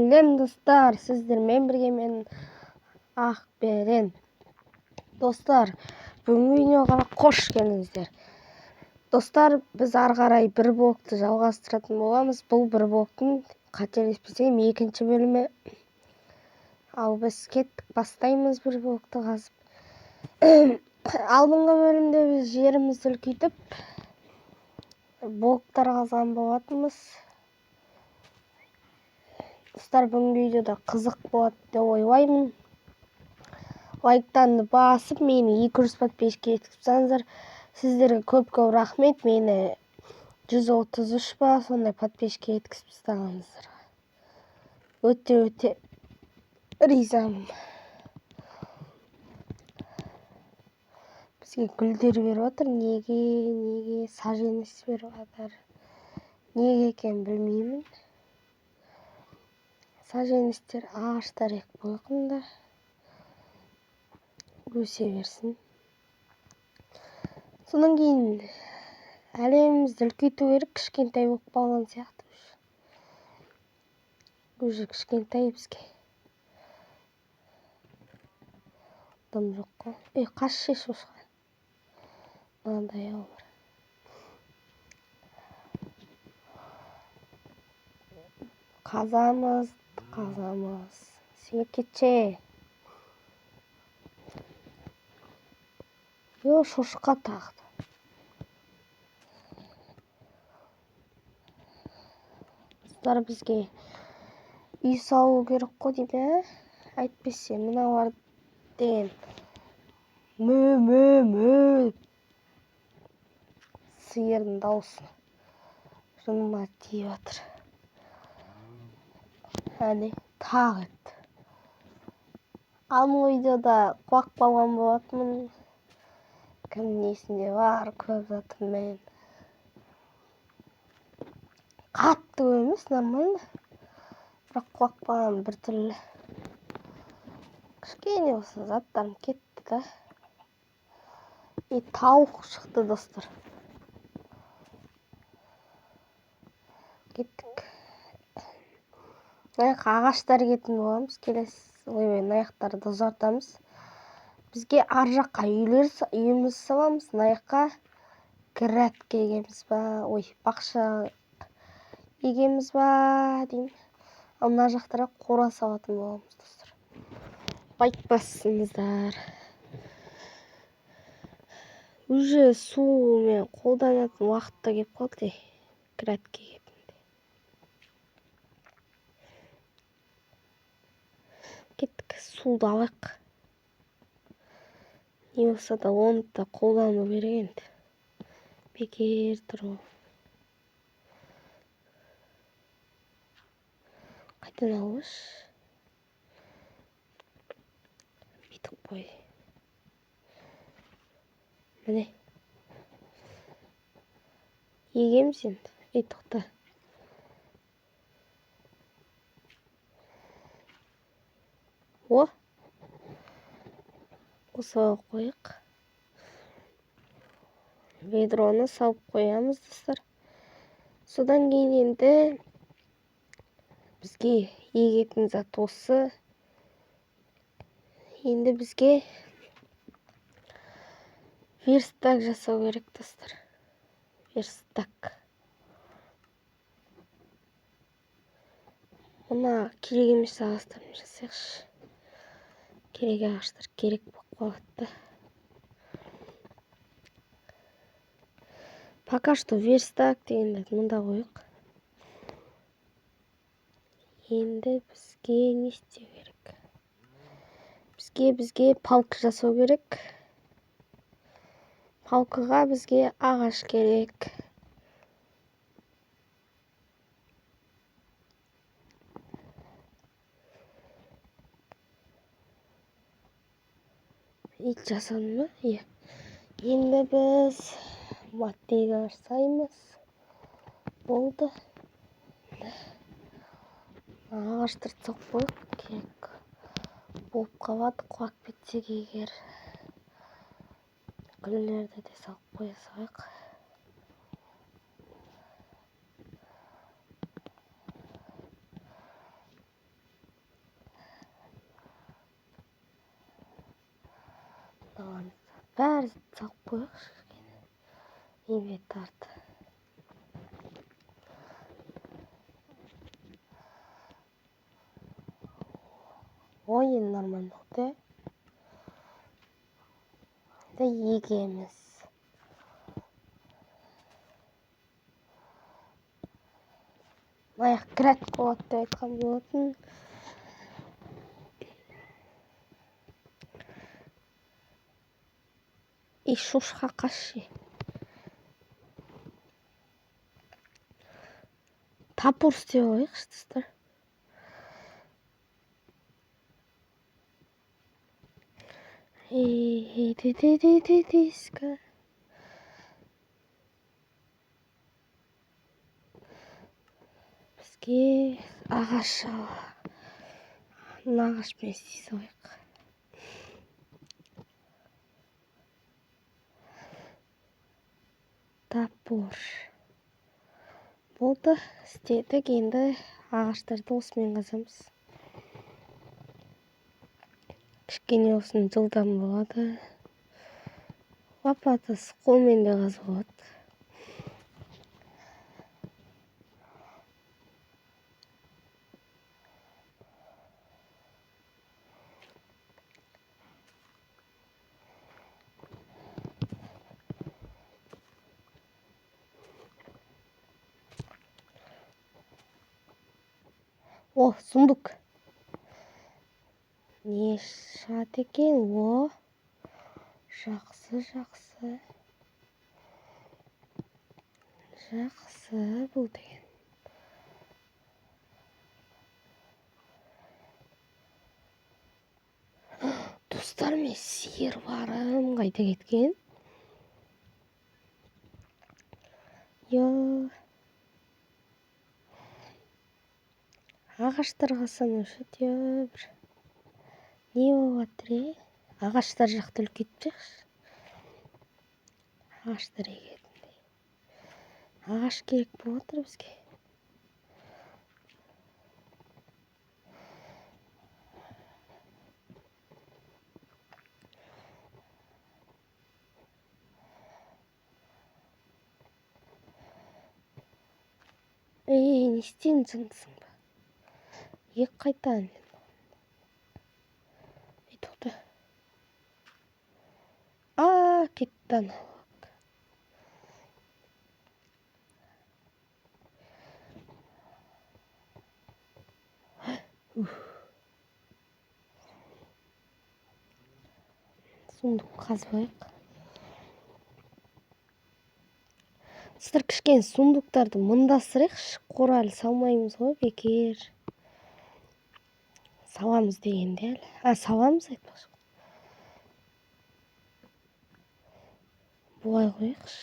Сәлем, достар! Сіздермен бірге мен, Ақберен. Достар, бүгінгі видеоға қош келдіңіздер. Достар, біз ары қарай бір блокты жалғастыратын боламыз. Бұл бір блоктың, қателеспесем, екінші бөлімі. Ал біз кеттік, бастаймыз бір блокты қазып. Алдыңғы бөлімде біз жерімізді үлкейтіп, блоктар қазған болатынбыз. Достар, бүгінгі видеода қызық болады деп ойлаймын. Лайктанды басып, мені 200 подписчикке жеткізіп тастаңыздар. Сіздерге көп-көп рахмет. Мені 133 па, сондай подписчикке жеткізіп тастағаныңыздарға. Өте-өте ризамын. Бізге гүлдер беріп жатыр. Неге, неге саженец беріп жатыр? Неге екенін білмеймін. Саженецтер ағаштар ек қойқын да өсе берсін. Содан кейін әлемімізді үлкейту керек, кішкентай болып қалған сияқты уже. Уже кішкентай бізге. Дым жоқ қой. Ей, қаш шошқа. Мынандай ау бар. Қазамыз, қазамыз. Сен кетші. Йо, шошқа тағы да. Достар, бізге үй салу керек қой деймін, ә? Әйтпесе мыналар деген мө, мө, мө сиырдың дауысы жыныма тиіп жатыр. Әне, тағы ет. Алдыңғы видеода құлап қалған болатынмын. Кімнің есінде бар, көп затым мен. Қатты көп емес, нормально. Бірақ құлап қалған біртүрлі. Кішкене болса заттарым кетті да. И тауық шықты, достар. Кеттік. Мына жаққа ағаштар егетін боламыз. Келесі, ойбай, мына жақтарды ұзартамыз. Бізге ар жаққа үйімізді саламыз. Мына жаққа грядка егеміз ба, ой, бақша егеміз ба деймін. Ал мына жақтарға қора салатын боламыз, достар. Лайк бассыңыздар. Уже сумен қолданатын уақыт та келіп қалды, грядка егетінде. Кеттік, суды алайық. Не болса да оны да қолдану керек енді. Бекер тұр ол. Қайдан алып? Бүйтіп қой. Міне. Егеміз енді. Ей, тоқта. О! Осыға қойық. Ведроны салып қоямыз, достар. Содан кейін енді бізге егетін зат осы. Енді бізге верстак жасау керек, достар. Верстак. Мына керек емес ағаштармен жасайықшы. Керек ағаштар керек болып қалады да. Пока что верстак дегенді мында қойық. Енді бізге не істеу керек? Бізге палка жасау керек. Палкаға бізге ағаш керек. Ит жасадым ба? Иә. Енді біз мотыга жасаймыз. Болды. Ағаштарды салып қояйық. Керек болып қалады, құлап кетсек егер. Гүлдерді де салып қоя салайық. Бәрі салып қояйықшы кішкене. Инвентарды. Ой, енді нормально болды. Енді егеміз. Аяқ грядка болады деп айтқан болатын. И шошқа қашшы. Топор істеп алайықшы, достар. Бізге ағаш мына ағашпен істей салайық. Топор. Болды, істедік. Енді ағаштарды осымен қазамыз. Кішкене болсын жылдам болады. Лопатасы қолмен де қазуға болады. О, сундук. Не шығады екен? О, жақсы, жақсы. Жақсы бұл деген. Достар, мен сиыр барым қайда кеткен? Йо. Ағаштарға санаушы еді, бір. Не болып жатыр, е? Ағаштар жақты үлкейтіп жіберші. Ағаштар егетіндей. Ағаш керек болып жатыр бізге. Ей, не істеймін, жындысың ба? Екі қайтамын мен. Ей, тоқта. А, кетті анау. Сундук қазып алайық. Достар, кішкене сундуктарды мындастырайықшы. Қора әлі салмаймыз ғой, бекер. Саламыз дегенде әлі. А, саламыз айтпақшы. Бұлай қояйықшы.